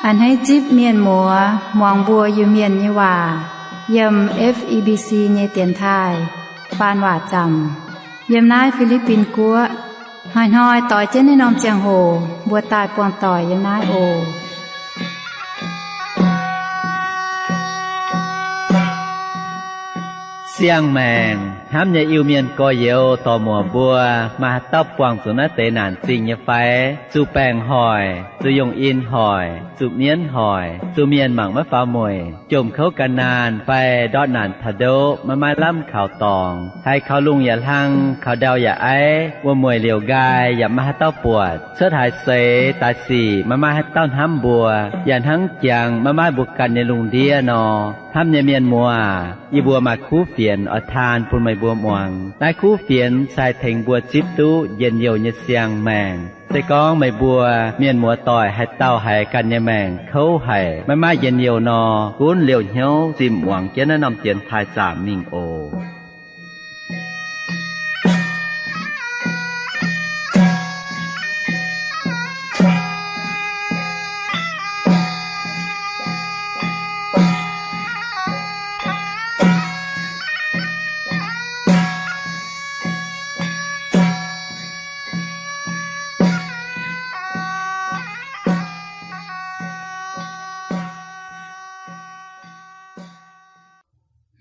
A'hneiv zipv mienh muoz muangx mbuo Iu-Mienh nyei waac yiem F E B C nyei dienx taaih faan waac zaamc yiem naaiv Fi^li^bin Guoqv. Hnoi-hnoi doix jienv naaiv norm ziangh hoc mbuo daaih buangh doic yiem naaiv oc. Siang-maengc hnamv nyei Iu-Mienh gorx-youz dorc-muoc mbuo, maaih haaix dauh buangh zuqc naaiv deix naanc zingh nyei fai? Zuqc baengc hoic, zuqc yungh in hoic, zuqc mienv hoic, zuqc mienh mangc maiv faaux mueic, jomc kouv gan naanh fai ndortv naanc taux ndoqv maiv maaih lamh kaux dorngx, haiz kaux lungh yaac hlang, kaux ndau yaac aiv, wuom-mueic liouc nqaai yaac maiv maaih haaix dauh buatc, cuotv haaix seix daaih sic maiv maaih haaix dauh hnamv mbuo, yaac hnangv jangx maiv maaih mbuo ganh nyei lungh ndiev nor. Hnamv nyei mienh muoz, yie mbuo maaih kuv fienx oix taan bun meih mbuo muangx. Naaiv kuv fienx se haih tengx mbuo zipv duqv njien-youh nyei siang-maengc. Se gorngv meih mbuo mienh muoz-doic haaix dauh haiz ganh nyei maengc kouv haic, maiv maaih njien-youh nor, gunv liouh hnyouv zimh muangx jienv naaiv norm dienx taaih zaamc mingh oc.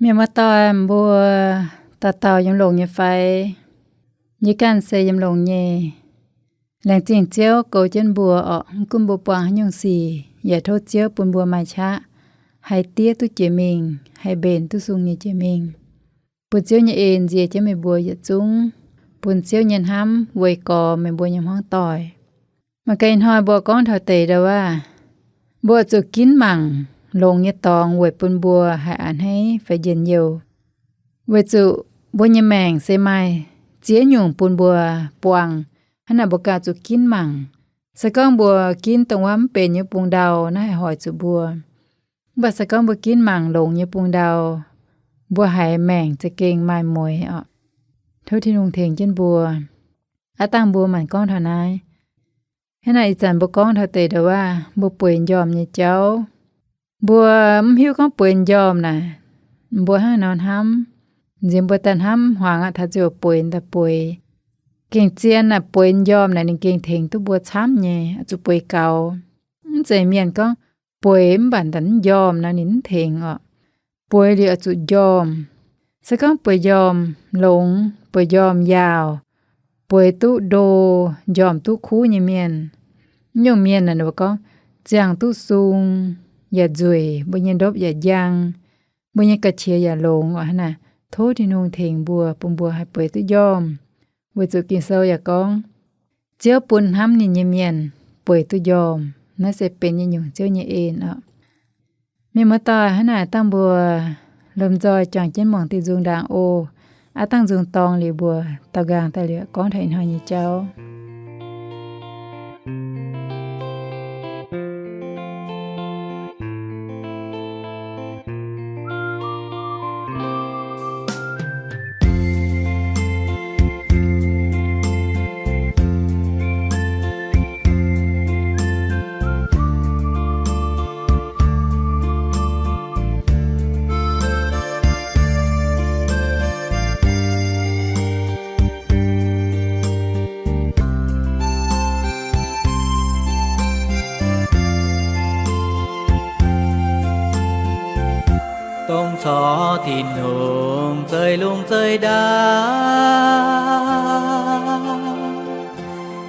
Mienh muoz-doic mbuo, dauh dauh yiem longx nyei fai? Yie ganh se yiem longx nyei. Laengz zingh Ziouv goux jienv mbuo orqc. Mv gunv mbuo buangh haaix nyungc sic, yaac tov Ziouv bun mbuo maaih qaqv haih diev duqv jiex mingh, haih mbenc duqv sung nyei jiex mingh. Bun Ziouv nyei en nzie jienv meih mbuo yietc zungv, bun Ziouv nyei hnamv weih gorx meih mbuo nyei hmuangv doic. Maaih ganh ih hnoi mbuo gorngv taux deix ndau wuov, mbuo zuqc ginv mangc longx nyei dorngx weic bun mbuo haih a'hneiv fai njien-youh. Weic zuqc mbuo nyei maengc se maaih ziex nyungc bun mbuo buangh. Hnangv naaic mbuo gauh zuqc ginv mangc. Se gorngv mbuo ginv dongh wuov mv benx nyei bung ndau, naaiv haih hoic zuqc mbuo. Mv baac se gorngv mbuo ginv mangc longx nyei bung ndau, mbuo haiz maengc za'gengh maaih mueix orqc. Tov Tin-Hungh tengx jienv mbuo. Aav dangh mbuo maanc gorngv taux naaiv. Hnangv naaic ih zanc mbuo gorngv taux deix ndau wuov, mbuo bueix njormh nyei jauv. Mbuo mv hiuv gorngv bueix njormh naaic, mbuo hnangv nor hnamv, nziex mbuo daaih hnamv hmuangx aqv, taux ziouc bueix daaih bueix. Gengh zien naaic bueix njormh naaic ninh gengh tengx duqv mbuo camv nyei, oix zuqc bueix gaux. Mv zeiz mienh gorngv bueix mv baac mv njormh nor ninh mv tengx orqc. Bueix liuz oix zuqc njormh. Se gorngv bueix njormh longx, bueix njormh yaauc, bueix duqv ndo, njormh duqv kuv nyei mienh, nyungc mienh naaic ninh mbuo gorngv ziangh duqv sung, yaac nzueic, mbuo nyei ndopv yaac njang, mbuo nyei ga'qiex yaac longx orqc. Hnangv naaic tov Tin-Hungh tengx mbuo, bun mbuo haih bueix duqv njormh. Weic zuqc Ging-Sou yaac gorngv, Ziouv bun hnamv ninh nyei mienh bueix duqv njormh. Naaiv se benx nyei nyungc Ziouv nyei en orqc. Mienh muoz-doic, hnangv naaic dangh mbuo lomh nzoih juangc jienv muangx diuh nzung ndaangc oc. Aav dangh nzung dorngx liuz mbuo daaux nqaang daaih liuz gorngv taux ih hnoi nyei jauv. Dongh corc Tin-Hungh zeiv lungh zeiv ndau,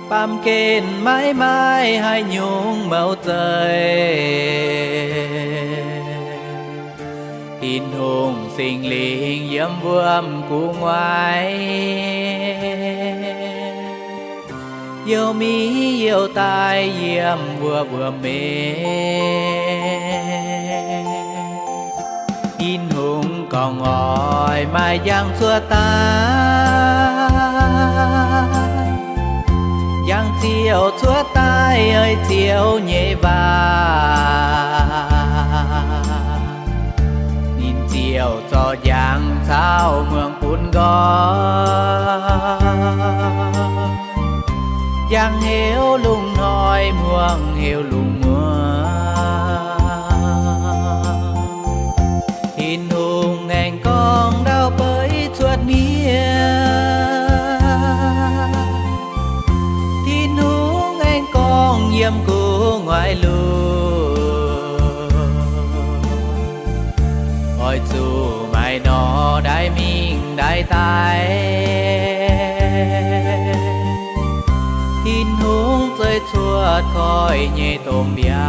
baamh gen maiv maaih haaix nyungc mouc zeiv. Tin-Hungh Singx Lingh yiem wuom gu'nguaaic, youh mi youh daaih yiem wuov wuom-mienh. Tin-Hungh gorngv oix maaih njang cuotv daaih, njang ziouc cuotv daaih ei Ziouv nyei waac. Ninh ziouc zorc njang caux muangx bun nqoi, njang heuc lungh hnoi, muangx heuc lungh muonz. Oix zuqc maaih norm ndaix mingh ndaix daaih, Tin-Hungh zueih cuotv koiv nyei domh mbiaangc.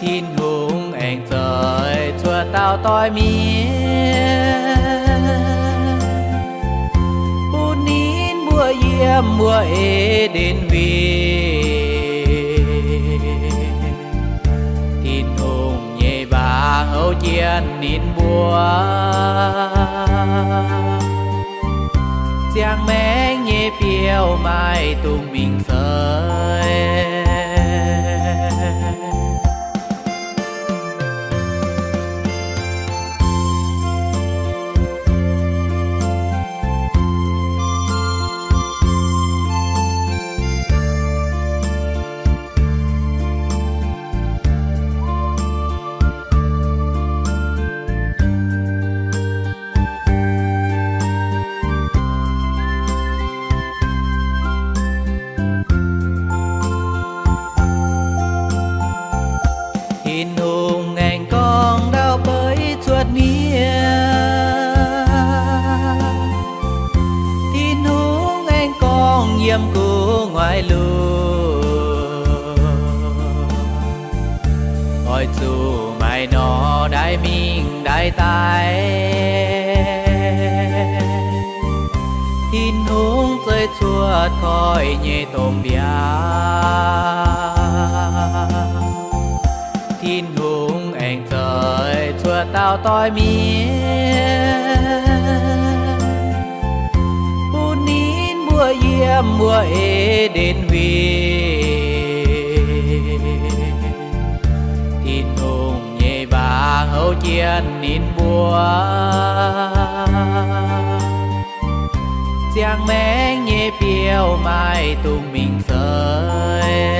Tin-Hungh aengx zueih cuotv dauh doix mienh, bun ninh mbuo yiem wuov E^nden Huingx. Tin-Hungh nyei waac houv jienv ninh mbuo, ziangh maengc nyei biouv maaih dungz mingh seix. Tin-Hungh aengx gorngv ndau beiv cuotv mienh. Tin-Hungh aengx gorngv yiem gu'nguaaic lungh, oix zuqc maaih norm ndaix mingh ndaix daaih. Tin-Hungh zueih cuotv koiv nyei domh mbiaangc. Tin-Hungh aengx zueih cuotv dauh doix mienh, bun ninh mbuo yiem wuov E^nden Huingx. Tin-Hungh nyei waac houv jienv ninh mbuo, ziangh maengc nyei biouv maaih dungz mingh seix.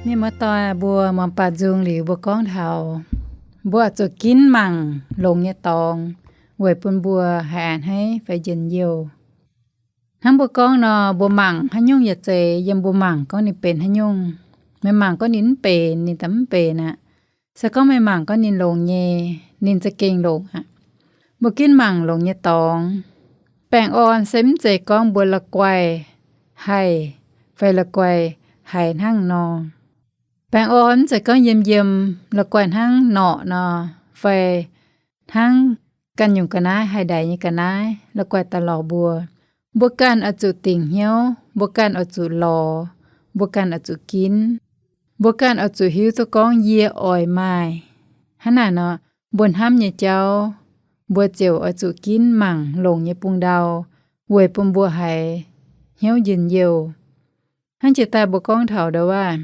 Mienh muoz-doic mbuo, muangx baaux nzung liuz mbuo gorngv taux mbuo oix zuqc ginv mangc longx nyei dorngx weic bun mbuo haih a'hneiv fai njien-youh. Hnangv mbuo gorngv nor, mbuo mangc haaix nyungc yaac zeiz yiem mbuo mangc gorngv ninh benx haaix nyungc. Meih mangc gorngv ninh mv benx, ninh daaih mv benx aqv. Se gorngv meih mangc gorngv ninh longx nyei, ninh za'gengh longx aqv. Mbuo ginv mangc longx nyei dorngx. Baengh orn se mv zeiz gorngv mbuo la'guaih haih fai la'guaih haiz hnangv nor. Baengh orn mv zeiz gorngv yiem yiem la'guaih hnangv norqc nor, fai hnangv ganh nyungc ga'naaiv haih ndaix nyei ga'naaiv la'guaih daaih lorz mbuo. Mbuo ganh oix zuqc dingc hnyouv, mbuo ganh oix zuqc lorz, mbuo ganh oix zuqc ginv. Mbuo ganh oix zuqc hiuv duqv gorngv yie oix maaih. Hnangv naaic nor, mbuo hnamv nyei jauv, mbuo ziouc oix zuqc ginv mangc longx nyei bung ndau, weic bun mbuo haiz hnyouv njien-youh. Hnangv jiex daaih mbuo gorngv taux ndau waac,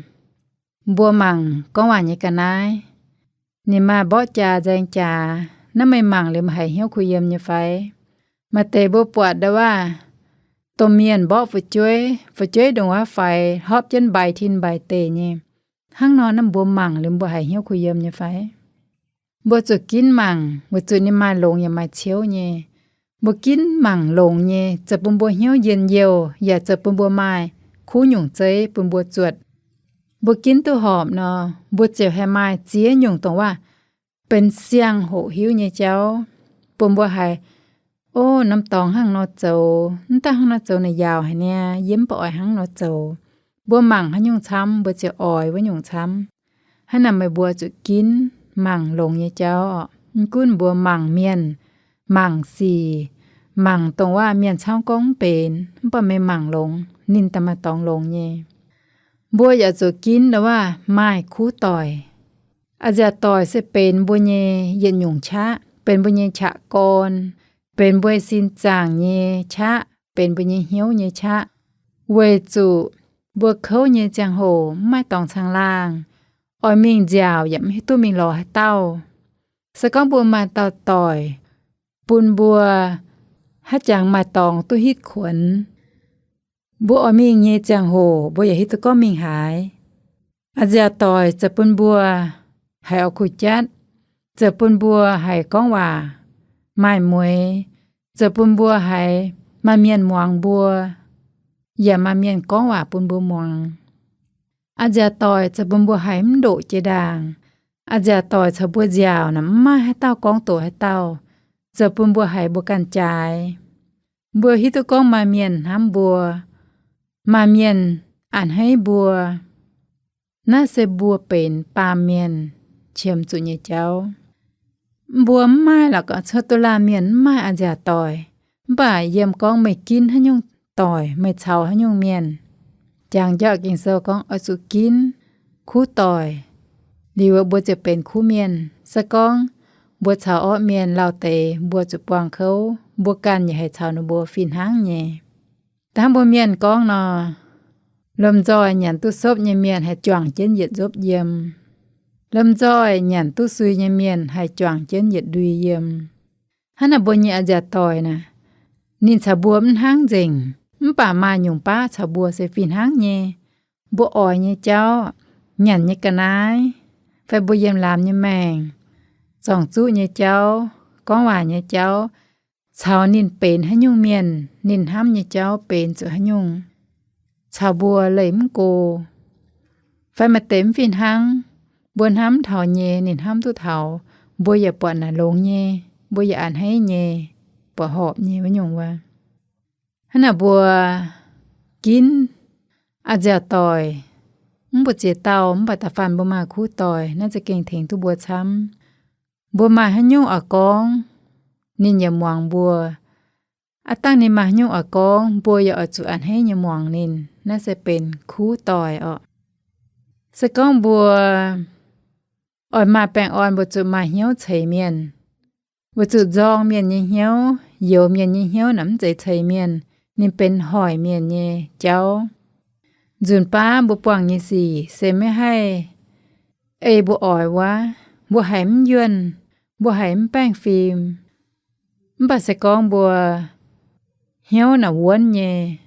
mbuo mangc gorngv waac nyei ga'naaiv, ninh maaih mborqv jaax nzaeng jaax, naaiv meih mangc liuz meih haiz hnyouv kuh yiem nyei fai? Maaih deix mbuo buatc ndau waac, domh mienh mborqv fu'jueiv, fu'jueiv ndongc waac faix, hopv jienv mbaix tin mbaix deic nyei. Hnangv nor naaiv mbuo mangc liuz mbuo haiz hnyouv kuh yiem nyei fai? Mbuo zuqc ginv mangc, weic zuqc ninh maaih longx yaac maaih ciouv nyei. Mbuo ginv mangc longx nyei, zoux bun mbuo hnyouv njien-youh, yaac zoux bun mbuo maaih kuv nyungc zeiv bun mbuo zuotc. Mbuo ginv duqv horpc nor, mbuo ziouc haih maaih ziex nyungc dongh waac benx siang-hoqc hiuv nyei jauv, bun mbuo haiz, o, norm dorngx hnangv nor zoux, mv dangh hnangv nor zoux naaic njaaux haic niaa, yie mv baac oix hnangv nor zoux. Mbuo mangc haaix nyungc camv, mbuo ziouc oix wuov nyungc camv. Hnangv naaic meih mbuo zuqc ginv mangc longx nyei jauv. Mv gunv mbuo mangc mienh, mangc sic, mangc dongh waac mienh camv gorngv mv benx, mv baac meih mangc longx, ninh daaih maaih dorngx longx nyei. Mbuo yaac zuqc ginv ndau waac maaih kuv doic. A'nziaauc doic se benx mbuo nyei yietc nyungc qaqv, benx mbuo nyei qaqv gorn, benx mbuo sin zaangc nyei qaqv, benx mbuo nyei hnyouv nyei qaqv. Weic zuqc mbuo kouv nyei ziangh hoc mv maaih dorngx caangh laangh, oix mingh nziaauc yaac mv hiuv duqv mingh lorz haaix dauh. Se gorngv mbuo maaih dauh doic, bun mbuo haaix jangx maaih dorngx duqv hitv kuonx. Mbuo oix mingh nyei ziangh hoc mbuo yaac hiuv duqv gorngv mingh haaix. A'nziaauc doic zoux bun mbuo haiz oix kuh jatv, zoux bun mbuo haiz gorngv waac maaih mueix, zoux bun mbuo haiz maaih mienh muangx mbuo, yaac maaih mienh gorngv waac bun mbuo muangx. A'nziaauc doic zoux bun mbuo haiz mv ndoqc jiex ndaangc. A'nziaauc doic caux mbuo nziaauc naaic mv maaih haaix dauh gorngv doqc haaix dauh, zoux bun mbuo haiz mbuo ganh jaaix. Mbuo hiuv duqv gorngv maaih mienh hnamv mbuo, maaih mienh a'hneiv mbuo. Naaiv se mbuo benx baamh mienh qiemx zuqc nyei jauv. Mbuo mv maaih la'gorngv cuotv duqv laanh mienh mv maaih a'nziaauc doic, mv baac yiem gorngv meih ginv haaix nyungc doic, meih caux haaix nyungc mienh. Jangx jauv Ging-Sou gorngv oix zuqc ginv kuv doic, liuz mbuo ziouc benx kuv mienh. Se gorngv mbuo caux orqv mienh lauh deix, mbuo zuqc buangh kouv, mbuo ganh yaac haih caux ninh mbuo fih hnangv nyei. Da'hnangv mbuo mienh gorngv nor, lomh nzoih nyanc duqv sopv nyei mienh haih juangc jienv yietc nzopv yiem. Lomh nzoih nyanc duqv sui nyei mienh haih juangc jienv yietc ndui yiem. Hnangv naaic mbuo nyei a'nziaauc doic naaic, ninh caux mbuo mv hnangv nzengc, mv baac maaih nyungc baav caux mbuo se fih hnangv nyei. Mbuo oix nyei jauv, nyanc nyei ga'naaiv, fai mbuo yiem laamz nyei maengc, zorng-zuqv nyei jauv, gorngv waac nyei jauv, caux ninh benx haaix nyungc mienh, ninh hnamv nyei jauv benx zuqc haaix nyungc, caux mbuo leih mv go. Fai maaih deix mv fih hnangv, mbuo hnamv taux nyei ninh hnamv duqv taux, mbuo yaac buatc naaic longx nyei, mbuo yaac a'hneiv nyei, buatc horpc nyei wuov nyungc wuov. Hnangv naaic mbuo ginv a'nziaauc doic, mv mbu'ziex dauh mv baac da'faanh mbuo maaih kuv doic, naaiv za'gengh tengx duqv mbuo camv. Mbuo maaih haaix nyungc oix gorngv, ninh yaac muangx mbuo. Aav dangh ninh maaih haaix nyungc oix gorngv, mbuo yaac oix zuqc a'hneiv nyei muangx ninh. Naaiv se benx kuv doic orqc. Se gorngv mbuo oix maaih baengh orn, mbuo zuqc maaih hnyouv ceix mienh, weic zuqc nzorng mienh nyei hnyouv, youx mienh nyei hnyouv naaic mv zeiz ceix mienh, ninh benx hoic mienh nyei jauv. Nzunc baav mbuo buangh nyei sic se maiv haih ei mbuo oix wuov, mbuo haiz mv yuonh, mbuo haiz mv baengh fim. Mv baac se gorngv mbuo hnyouv naaic wuonv nyei,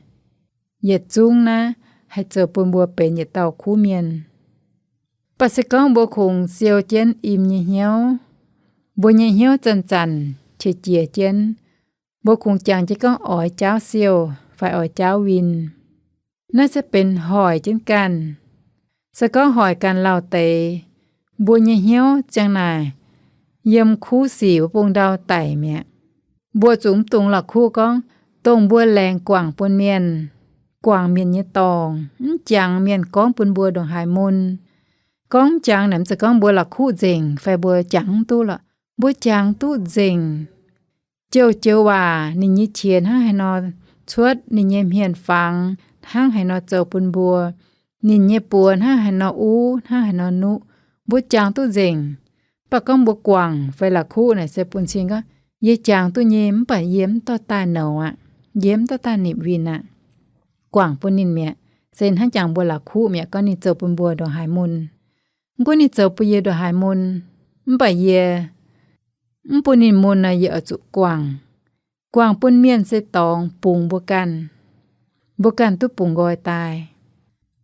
yietc zungv naaiv haih zoux bun mbuo benx yietc dauh kuv mienh. Mv baac se gorngv mbuo kungx siou jienv im nyei hnyouv, mbuo nyei hnyouv zanc-zanc qiex jiez jienv, mbuo kungx jangx jienv gorngv oix jaauv siou fai oix jaauv win. Naaiv se benx hoic jienv ganh. Se gorngv hoic ganh lauh deix, mbuo nyei hnyouv ziang naaic yiem kuv sic wuov bung ndau daic mi'aqv. Mbuo zuqc mv dungx la'kuqv gorngv, dongh mbuo laengz guangc bun mienh, guangc mienh nyei dorngc, mv jangx mienh gorngv bun mbuo ndongc haaix mun. Gorngv mv jangx naaic mv zeiz gorngv mbuo la'kuqv nzengc fai mbuo jangx mv duqv lorqc. Mbuo jangx duqv nzengc. Joux-joux waac ninh nyei qiex hnangv haaix nor cuotv, ninh nyei hmien-fangx hnangv haaix nor zoux bun mbuo, ninh nyei buoz hnangv haaix nor uv, hnangv haaix nor nuqv, mbuo jangx duqv nzengc. Mv baac gorngv mbuo guangc fai la'kuqv naaic se bun cing gorngv, yie jangx duqv nyei mv baac yie mv dorh daaih nouz aqv, yie mv dorh daaih nipc winh aqv. Guangc bun ninh mi'aqv, se hnangv jangx mbuo la'kuqv mi'aqv gorngv ninh zoux bun mbuo ndongc haaix mun. Mv gunv ninh zoux bun yie ndongc haaix mun, mv baac yie mv bun ninh mun nor, yie oix zuqc guangc. Guangc bun mienh se dorngx bungx mbuo ganh, mbuo ganh duqv bungx nqoi daaih.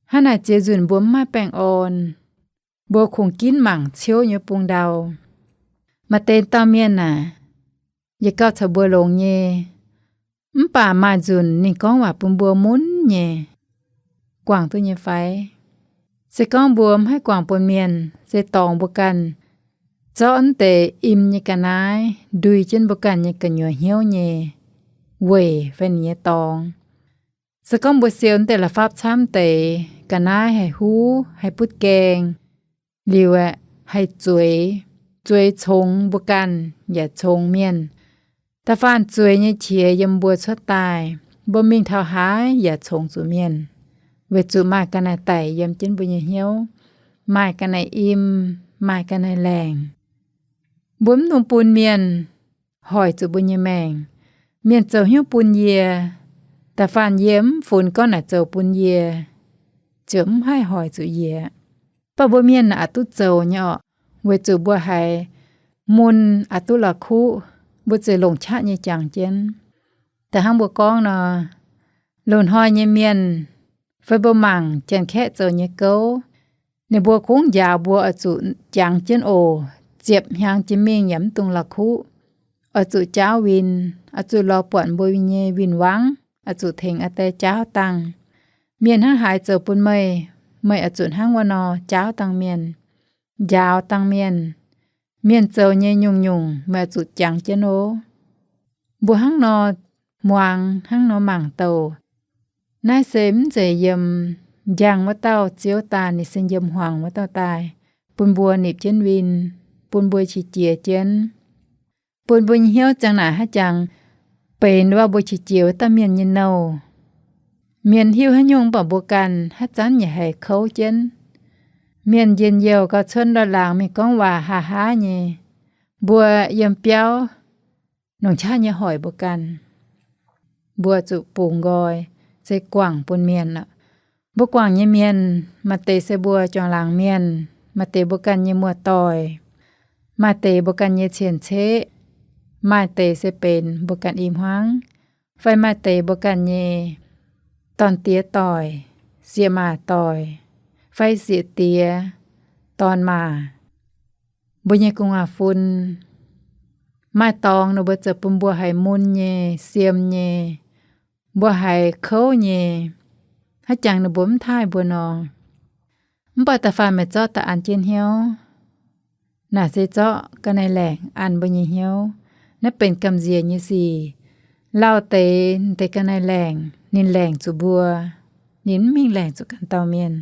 Hnangv naaic ziex nzunc mbuo mv maaih baengh orn, mbuo kungx ginv mangc ciouv nyei bung ndau. Maaih deix dauh mienh naaic, yie gauh caux mbuo longx nyei, mv baac maaih nzunc ninh gorngv waac bun mbuo mun nyei. Guangc duqv nyei fai? Se gorngv mbuo mv haih guangc bun mienh, se dorngx mbuo ganh zorqv naaiv deix im nyei ga'naaiv ndui jienv mbuo ganh nyei gu'nyuoz hnyouv nyei weic fai ninh nyei dorngx. Se gorngv mbuo siou naaiv deix la'fapv camv deix, ga'naaiv haih huv, haih butv gaeng, liuz aeqv, haih zueiz, zueiz congx mbuo ganh yaac congx mienh. Da'faanh zueiz nyei qiex yiem mbuo cuotv daaih, mbuo mingh taux haaix yaac congx zuqc mienh, weic zuqc maaih ga'naaiv daic yiem jienv mbuo nyei hnyouv, maaih ga'naaiv im, maaih ga'naaiv laengc. Mbuo mv dungx bun mienh hoic zuqc mbuo nyei maengc. Mienh zoux hnyouv bun yie, da'faanh yie mv funx gorngv naaic zoux bun yie, ziouc mv haih hoic zuqc yie. Mv baac mbuo mienh aqc duqv zoux nyei orqc, weic zuqc mbuo haiz mun aqc duqv la'kuqv, mbuo zuqc longc qaqv nyei jangx jienv. Da'hnangv mbuo gorngv nor, loz-hnoi nyei mienh fai mbuo mangc Janx-Kaeqv zoux nyei gouv, ninh mbuo kungx njaaux mbuo oix zuqc jangx jienv oc, ziepc hnyangx jiex mingh yaac mv dungx la'kuqv, oix zuqc jaauv win, oix zuqc lorz buatc mbuo nyei win-wangv, oix zuqc tengx aa die jaauv dangh. Mienh hnangv haaix zoux bun meih, meih oix zuqc hnangv wuov nor jaauv dangh mienh, njaaux dangh mienh. Mienh zoux nyei nyungc-nyungc meih oix zuqc jangx jienv oc. Mbuo hnangv nor muangx, hnangv nor mangc douc. Naaiv se mv zeiz yiem njang wuov dauh Ziouv daaih, ninh se yiem hmuangx wuov dauh daaih, bun mbuo nipc jienv win, bun mbuo qiex jiez jienv, bun mbuo nyei hnyouv ziang naaic haaix jangx benx wuov mbuo qiex jiez wuov dauh mienh nyei nouh. Mienh hiuv haaix nyungc mv baac mbuo ganh haaix zanc yaac haih kouv jienv. Mienh njien-youh gauh cuotv ndortv laangz mingh gorngv waac haa haa nyei, mbuo yiem biauv longc qaqv nyei hoic mbuo ganh. Mbuo zuqc bungx nqoi, se guangc bun mienh aqv. Mbuo guangc nyei mienh, maaih deix se mbuo juangc laangz mienh, maaih deix mbuo ganh nyei muoz-doic, maaih deix mbuo ganh nyei cien-ceqv, maaih deix se benx mbuo ganh i hmuangv, fai maaih deix mbuo ganh nyei dorn-diex doic, sieqv-maac doic, fai sieqv-diex, dorn-maac. Mbuo nyei gu'nguaaz-fun, maaih dorngx ninh mbuo zoux bun mbuo haiz mun nyei, siem nyei, mbuo haiz kouv nyei, haaix jangx ninh mbuo mv taaih mbuo nor. Mv baac da'faanh meih zorqv daaih an jienv hnyouv, naaic se zorqv ga'naaiv laengc an mbuo nyei hnyouv. Naaiv benx gamh nziex nyei sic. Lauh deix deix ga'naaiv laengc, ninh laengc zuqc mbuo, ninh mv mingh laengc zuqc ganh dauh mienh.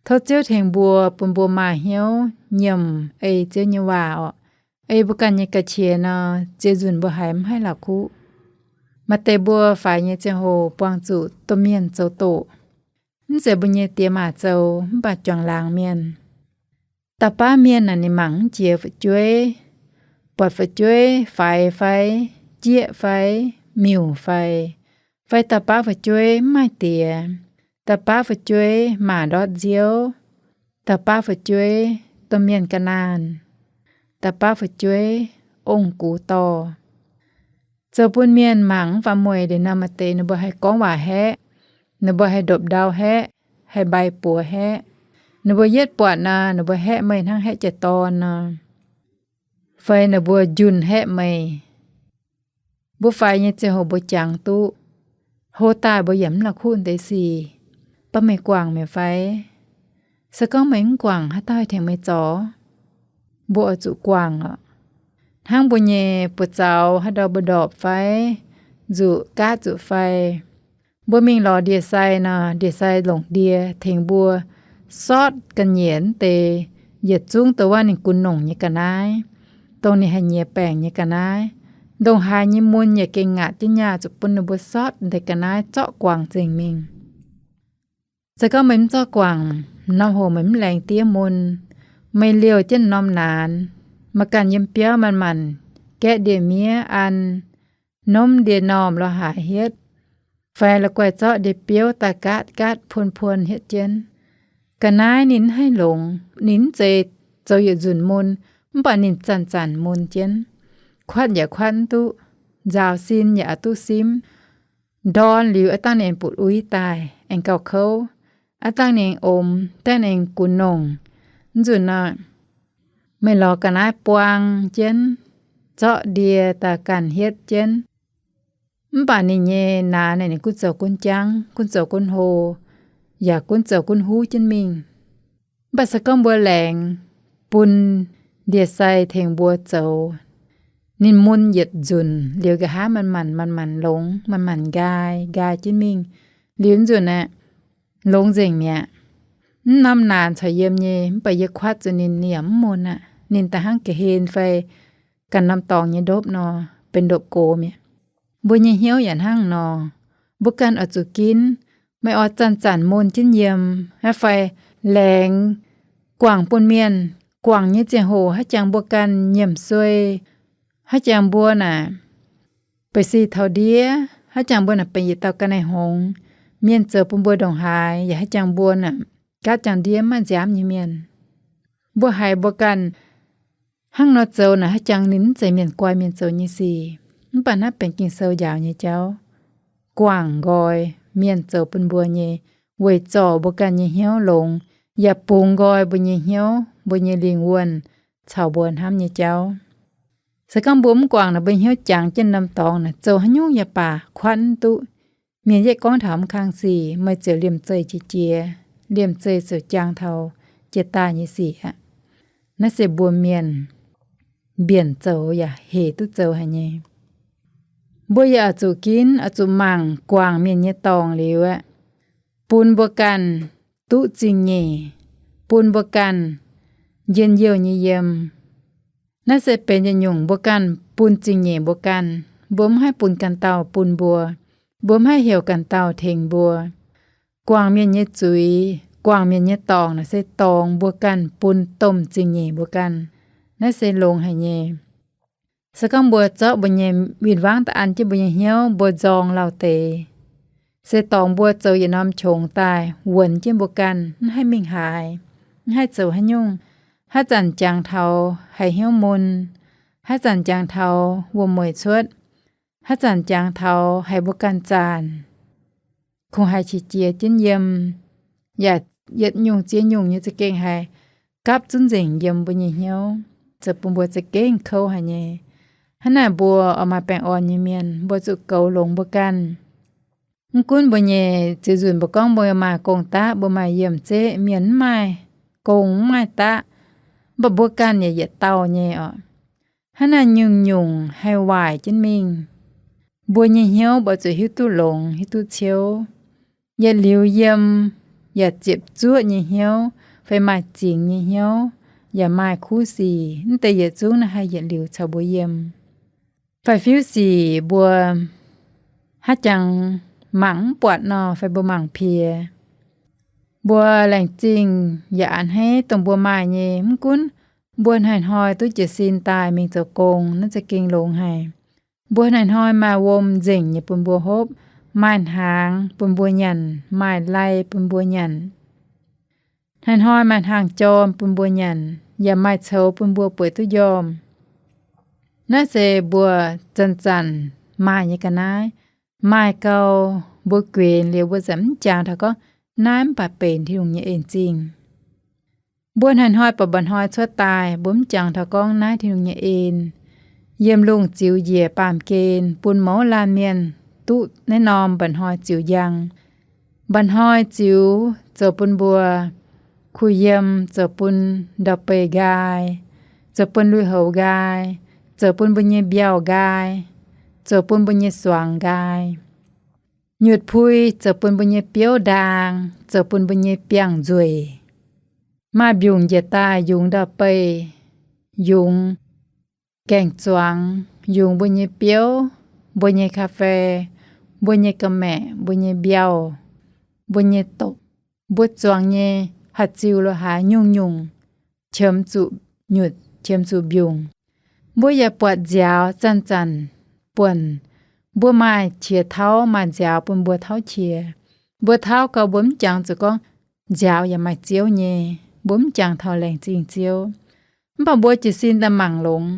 Tov Ziouv tengx mbuo, bun mbuo maaih hnyouv nyiemc ei Ziouv nyei waac orqc. Ei mbuo ganh nyei ga'qiex nor, ziex nzunc mbuo haiz mv haih la'kuqv. Maaih deix mbuo faix nyei ziangh hoc buangh zuqc domh mienh zoux doqc. Mv zeiz mbuo nyei diex maac zoux, mv baac juangc laangz mienh. Dauh baav mienh naaic ninh mangc mv jiex fu'jueiv, buatc fu'jueiv faix fai, jieqv fai, miuc fai, fai dauh baav fu'jueiv mv maaih diex, dauh baav fu'jueiv maac ndortv nziouv, dauh baav fu'jueiv domh mienh ga'naanh, dauh baav fu'jueiv ong-gux dorh. Zoux bun mienh mangc mv faaux mueic liuz nor, maaih deix ninh mbuo haih gorngv waac haeqv, ninh mbuo haih ndopv-ndau haeqv, haih mbai buoz haeqv. Ninh mbuo yietv buatc nor, ninh mbuo haeqv meih hnangv haeqv jiex dorn nor, fai ninh mbuo njunh haeqv meih. Mbuo faix nyei ziangh hoc mbuo jangx duqv, hlo daaih mbuo yaac mv la'kuqv deix sic. Baav meih guangc mi'aqv fai? Se gorngv meih mv guangc, haaix dauh haih tengx meih zorc? Mbuo oix zuqc guangc oc. Hnangv mbuo nyei buoz-zaux haaix ndau mbuo ndorpc fai, nzuqc gaatv zuqc fai, mbuo mingh lorz ndie-sai nor, ndie-sai longc ndie tengx mbuo sortv ga'nyiec deix yietc zungv dongh wuov ninh gunv nongc nyei ga'naaiv, dongh ninh haih nyiex baengc nyei ga'naaiv. Ndongc haaix nyei mun yaac gengh ngaatc jienv nyaah zuqc bun ninh mbuo sortv deix ga'naaiv zorqv guangc nzengc mingh. Se gorngv meih mv zorqv guangc, norm hoc meih mv laengz diev mun, meih liouh jienv norm naanx, meih ganh yiem biauv manc-manc gaeqv ndie-miev an, nomv ndie-normh lorz haaix hietv, fai la'guaih zorqv ndie-biouv daaih gaatv gaatv puon puon hietv jienv. Ga'naaiv ninh mv haih longx, ninh mv zeiz zoux yietc nzunc mun, mv baac ninh zanc-zanc mun jienv. Kuatv yaac kuatv mv duqv, nzaaux sin yaac aqc duqv simv. Ndorn liuz aav dangh ninh butv uix daaih aengx gauh kouv, aav dangh ninh omx daaih ninh gunv nongc. Mv nzunc nor, meih lorz ga'naaiv buang jienv, zorqv ndie daaih ganh hietv jienv. Mv baac ninh nyei naanx naaic ninh gunv zoux gunv jangv, gunv zoux gunv hlo, yaac gunv zoux gunv huv jienv mingh. Mv baac se gorngv mbuo laengz bun ndie-sai tengx mbuo zoux, ninh mun yietc nzunc liuz nqa'haav manc-manc manc-manc longx, manc-manc nqaai, nqaai jienv mingh. Liuz nzunc aeqv, longx nzengc mi'aqv. Mv norm naanc caux yiem nyei, mv baac yie kuatv zuqc ninh, ninh yaac mv mun aqv. Ninh da'hnangv ga'hlen fai ganh norm dorngx nyei ndopv nor, benx ndopv-gox mi'aqv. Mbuo nyei hnyouv yaac hnangv nor. Mbuo ganh oix zuqc ginv. Meih oix zanc-zanc mun jienv yiem, haaix fai laengz guangc bun mienh, guangc nyei ziangh hoc haaix jangx mbuo ganh nyiemc suei, haaix jangx mbuo naaic ba'si taux ndiev, haaix jangx mbuo naaic benx yietc dauh ga'naaiv hngongx, mienh zoux bun mbuo ndongc haaix, yaac haaix jangx mbuo naaic gaatv jangx ndiev maiv nziaamv nyei mienh. Mbuo haiz mbuo ganh Hnangv nor zoux naaic haaix jangx ninh mv zeiz mienh guai mienh zoux nyei sic. Mv baac naaiv benx Ging-Sou njaaux nyei jauv, guangc nqoi mienh zoux bun mbuo nyei, weic zorc mbuo ganh nyei hnyouv longx, yaac bungx nqoi mbuo nyei hnyouv, mbuo nyei lingh wuonh caux mbuo hnamv nyei jauv. Se gorngv mbuo mv guangc naaic, mbuo hnyouv jangx jienv norm dorngx naaic, zoux haaix nyungc yaac baac kuatv mv duqv. Mienh yietv gorngv taux mv kang sic, meih ziouc liemh zeih jiex jiex, liemh zeih ziouc jangx taux jiex daaih nyei sic aqv. Naaiv se mbuo mienh mbienc zoux yaac hec duqv zoux haic nyei. Mbuo yaac oix zuqc ginv, oix zuqc mangc guangc mienh nyei dorngc liuz aqv, bun mbuo ganh duqv zingh nyeic, bun mbuo ganh njien-youh nyei yiem. Naaiv se benx yietc nyungc mbuo ganh bun zingh nyeic mbuo ganh. Mbuo mv haih bun ganh dauh bun mbuo. Mbuo mv haih heuc ganh dauh tengx mbuo. Guangc mienh nyei zuiz, guangc mienh nyei dorngc naaic se dorngx mbuo ganh bun domh zingh nyeic mbuo ganh. Naaiv se longx haic nyei. Se gorngv mbuo zorqv mbuo nyei win-wangv daaih an jienv mbuo nyei hnyouv, mbuo nzorng lauh deix, se dorngx mbuo zoux yietc norm qongx daaih wuonx jienv mbuo ganh, mv haih mingh haaix, mv haih zoux haaix nyungc. Haaix zanc jangx taux haiz hnyouv mun, haaix zanc jangx taux wuom-mueic cuotv, haaix zanc jangx taux haiz mbuo ganh zanc kungx haiz qiex jiez jienv yiem, yaac yietc nyungc ziex nyungc nyei za'gengh haiz gapv zunv nzengc yiem mbuo nyei hnyouv, zoux bun mbuo za'gengh kouv haic nyei. Hnangv naaic mbuo oix maaih baengh orn nyei mienh, mbuo zuqc goux longx mbuo ganh. Mv gunv mbuo nyei ziux nzunc mbuo gorngv mbuo maaih gong-daqv, mbuo maaih yiem zeqv, mienh mv maaih gong mv maaih daqv, mv baac mbuo ganh yaac yietc dauh nyei oc. Hnangv naaic nyungc-nyungc haih waaic jienv mingh. Mbuo nyei hnyouv mbuo zuqc hiuv duqv longx, hiuv duqv ciouv. Yietc liuz yiem yaac ziepc zuoqv nyei hnyouv, fai maaih zingx nyei hnyouv, yaac maaih kuv sic. Mv deix yietc zungv naaiv haih yietc liuz caux mbuo yiem. Fai fiuv sic mbuo haaix jangx mangc mv buatc nor, fai mbuo mangc piex, mbuo laengz zingh yaac a'hneiv dongh mbuo maaih nyei. Mv gunv mbuo hnoi-hnoi duqv jiez sin daaih mingh zoux gong, naaiv za'gengh longx haic. Mbuo hnoi-hnoi maaih wuom nzengc nyei bun mbuo hopv, maaih hnaangx bun mbuo nyanc, maaih lai bun mbuo nyanc, hnoi-hnoi maaih hnaangx jorm bun mbuo nyanc, yaac maaih coux bun mbuo bueix duqv njormh. Naaiv se mbuo zanc-zanc maaih nyei ga'naaiv. Maaih gau mbuo guenx liuz mbuo zanc mv jangx taux gorngv naaiv mv baac benx Tin-Hungh nyei en zingh. Mbuo hnoi-hnoi baac mba'hnoi cuotv daaih mbuo mv jangx taux gorngv naaiv Tin-Hungh nyei en. Yiem lungh ziux njiec baamh gen bun mouz laanh mienh duqv naaiv norm mba'hnoi ziux njang. Mba'hnoi ziux zoux bun mbuo kuh yiem, zoux bun ndau-beih nqaai, zoux bun lui-houx nqaai, zoux bun mbuo nyei mbiauh nqaai, zoux bun mbuo nyei suangx nqaai. Nyutc pui zoux bun mbuo nyei biouv ndaang, zoux bun mbuo nyei biangh nzueic. Maaih mbiungc njiec daaih yungz ndau-beih, yungz gaeng-zuangx, yungz mbuo nyei biouv, mbuo nyei cà phê, mbuo nyei ga'maeqc, mbuo nyei mbiauh, mbuo nyei dopc, mbuo zuangx nyei haaix ziuh lo haaix nyungc-nyungc, qiemx zuqc nyutc, qiemx zuqc mbiungc. Mbuo yaac buatc nziaaux zanc-zanc buonc. Mbuo maaih qiex tauv, maaih nziaaux bun mbuo tauv qiex. Mbuo tauv gau mbuo mv jangx zuqc gorngv nziaaux yaac maaih Ziouv nyei. Mbuo mv jangx taux laengz zingh Ziouv. Mv baac mbuo jiez sin daaih mangc longx.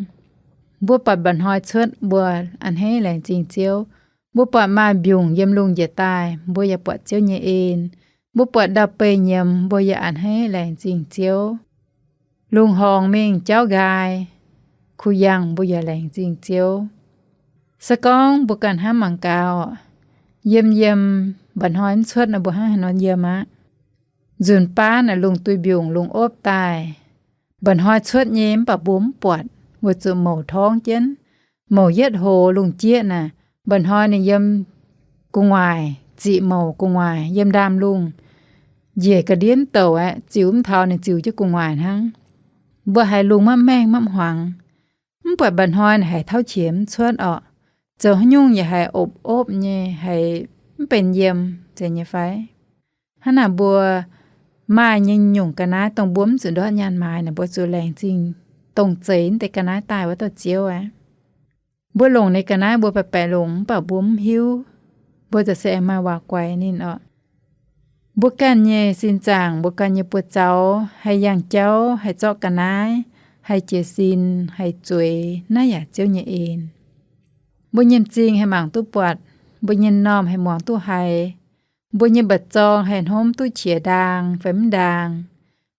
Mbuo buatc mba'hnoi cuotv mbuo a'hneiv laengz zingh Ziouv. Mbuo buatc maaih mbiungc yiem lungh njiec daaih, mbuo yaac buatc Ziouv nyei en. Mbuo buatc ndau-beih nyiemz, mbuo yaac a'hneiv laengz zingh Ziouv. Lungh horngc mingh jauv nqaai, kuh yangh, mbuo yaac laengz zingh Ziouv. Se gorngv mbuo ganh hnamv mangc gaax, yiem yiem mba'hnoi mv cuotv nor mbuo hnangv haaix nor yiem aqv. Nzunc baan naaic lungh duih mbiungc lungh opv daaih, mba'hnoi cuotv nyei mv baac mbuo mv buatc weic zuqc mouc torngv jienv. Mouc yietv hoz lungh jieqv naaic, mba'hnoi ninh yiem gu'nguaaic, ziqc mouc gu'nguaaic yiem ndaamv-lungh, njiec ga'ndiev mv douc aeqv, ziux mv taux ninh ziux jienv gu'nguaaic hnangv. Mbuo haiz lungh maiv maengh maiv hmuangx. Mv buatc mba'hnoi naaic haiz tauv qiex mv cuotv orqc. Zoux haaix nyungc yaac haiz opv-opv nyei, haiz mv benx yiem, zeiz nyei fai? Hnangv naaic mbuo maaih nyei nyungc ga'naaiv dongh mbuo mv zuqc ndortv nyaanh maaiz naaic, mbuo zuqc laengz zingh dongh zeix deix ga'naaiv daaih wuov dauh Ziouv aqv. Mbuo longc ninh ga'naaiv mbuo baeqc baeqc longc mv baac mbuo mv hiuv, mbuo za'gengh se aengx maaih waac guaix ninh orqc. Mbuo ganh nyei sin zaangc, mbuo ganh nyei buoz-zaux haih yangh jauv, haih zorqv ga'naaiv, haih jiez sin, haih zueiz, naaiv yaac Ziouv nyei en. Mbuo nyei m'zing haih mangc duqv buatc, mbuo nyei m'normh haih muangx duqv haiz, mbuo nyei mba'zorng haih hnamv duqv qiex ndaang fai mv ndaang,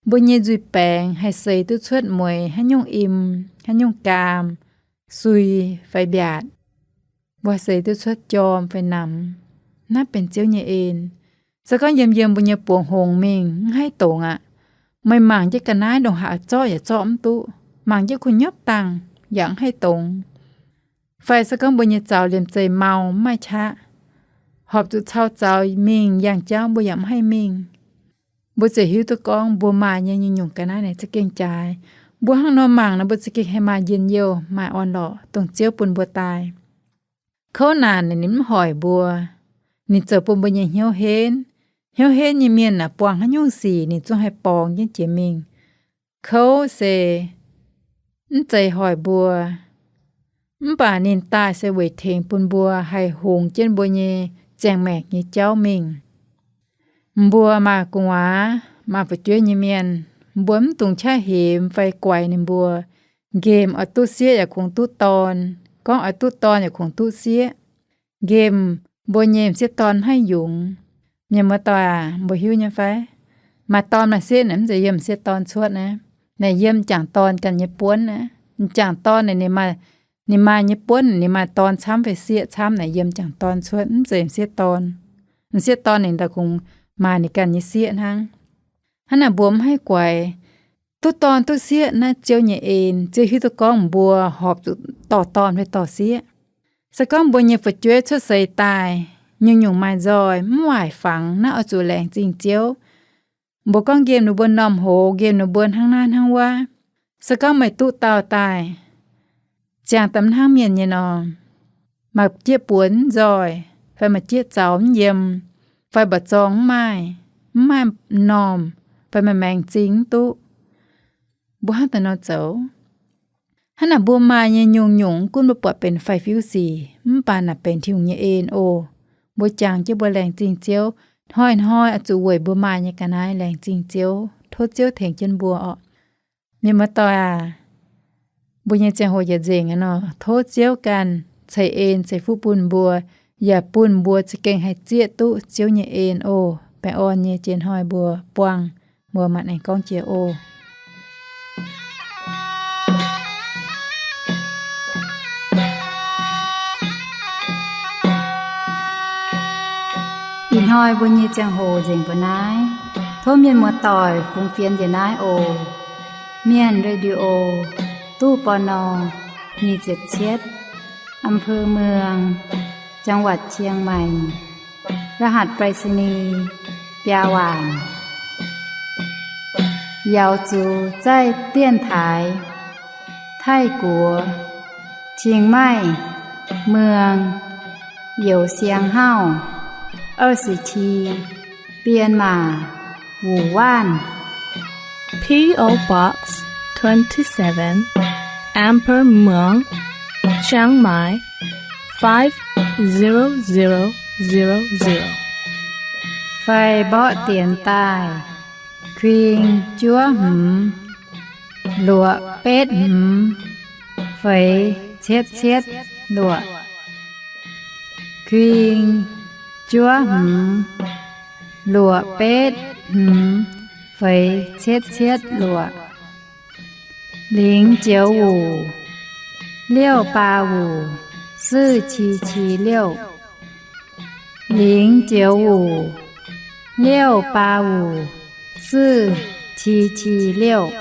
mbuo nyei nzuih baengx haih seix duqv cuotv mueiz haaix nyungc im, haaix nyungc gaam, sui fai mbiaatc, mbuo haih seix duqv cuotv jorm fai namx. Naaiv benx Ziouv nyei en. Se gorngv yiem yiem mbuo nyei buonc hngongx mingh mv haih dongz aqv, meih mangc jienv ga'naaiv ndongc haaix zorqv yaac zorqv mv duqv, mangc jienv kuh nyopv dangh yaac mv haih dongz. Fai se gorngv mbuo nyei zaux liemh zeih mau mv maaih qaqv, horpc zuqc cau zaux mingh yangh jauv mbuo yaac mv haih mingh. Mbuo ziouc hiuv duqv gorngv mbuo maaih nyei nyungc-nyungc ga'naaiv naaic za'gengh jaaix. Mbuo hnangv nor mangc nor mbuo za'gengh haih maaih njien-youh, maaih orn-lorqc dongh Ziouv bun mbuo daaih. Kouv naanc naaic ninh mv hoic mbuo, ninh zoux bun mbuo nyei hnyouv henv. Hnyouv henv nyei mienh naaic buangh haaix nyungc sic ninh zungv haih borngz jienv jiex mingh. Kouv se mv zeiz hoic mbuo, mv baac ninh daaih se weic tengx bun mbuo haih hungx jienv mbuo nyei ziangh maengc nyei jauv mingh. Mbuo maaih gu'nguaaz, maaih fu'jueiv nyei mienh, mbuo mv dungx qaqv hemx fai guaix ninh mbuo. Nqemh oix duqv sieqv yaac kungx duqv dorn, gorngv oix duqv dorn yaac kungx duqv sieqv. Nqemh mbuo nyei m'sieqv dorn mv haih yungz. Mienh muoz-doic aac, mbuo hiuv nyei fai? Maaih dorn maaih sieqv naaic mv zeiz yiem m'sieqv dorn cuotv naaiv. Naaic yiem m'jangc dorn ganh nyei buonv naaiv. M'jangc dorn naaic ninh maaih, ninh maaih nyei buonv, ninh maaih dorn camv fai sieqv camv naaic yiem m'jangc dorn cuotv, mv zeiz m'sieqv dorn. M'sieqv dorn ninh daaih kungx maaih ninh ganh nyei sieqv hnangv. Hnangv naaic mbuo mv haih guaix. Duqv dorn duqv sieqv naaiv Ziouv nyei en. Ziouv hiuv duqv gorngv mbuo horpc zuqc dorh dorn fai dorh sieqv. Se gorngv mbuo nyei fu'jueiv cuotv seix daaih, nyungc-nyungc maaih nzoih, mv waaic fangx, naaiv oix zuqc laengz zingh Ziouv. Mbuo gorngv nqemh ninh mbuo m'normh hoz, nqemh ninh mbuo hnangv naaiv hnangv wuov. Se gorngv meih duqv dauh daaih, ziangh daaih mv hnangv mienh nyei nor, maaih jieqv buonc mv nzoih, fai maaih jieqv zaux mv yiem, fai mba'zorng mv maaih, mv maaih m'normh, fai maaih maengx zingh mv duqv, mbuo hnangv daaih nor zoux. Hnangv naaic mbuo maaih nyei nyungc-nyungc, mv gunv mbuo buatc benx faix-fiuv sic, mv baac naaic benx Tin-Hungh nyei en oc. Mbuo jangx jienv mbuo laengz zingh Ziouv, hnoi-hnoi oix zuqc weic mbuo maaih nyei ga'naaiv laengz zingh Ziouv, tov Ziouv tengx jienv mbuo orqc. Mienh muoz-doic aac, mbuo nyei ziangh hoc yietc nzengc aqv nor, tov Ziouv ganh ceix en ceix fuqv bun mbuo, yaac bun mbuo za'gengh haih zieqv duqv Ziouv nyei en oc. Baengh orn nyei jiex hnoi mbuo buangh, mbuo maanc aengx gorngv jiex oc. Ih hnoi mbuo nyei ziangh hoc nzengc mbuo naaiv. Tov mienh muoz-doic fungx fienx njiec naaiv oc. Mienh Radio, ตู้ ปณ. nyic ziepc cietv, อำเภอเมือง จังหวัดเชียงใหม่ รหัสไปรษณีย์ biaa waanc. 瑶族在电台 Taiv-Guoqv, Chiang Mai, เมือง Youh Siang Hauv, 二十七, Bienh Maac, Wuonh Waanv. P O Box twenty-seven, Amber Muang, Chiang Mai, five zero zero zero zero. Fai mborqv dienx daaih, kuing juov hmz, luoqc betv hmz, feix cietv cietv luoqc. Kuing juov hmz, luoqc betv hmz, feix cietv cietv luoqc. 零九五, 六八五, 四七七六. 零九五, 六八五, 四七七六.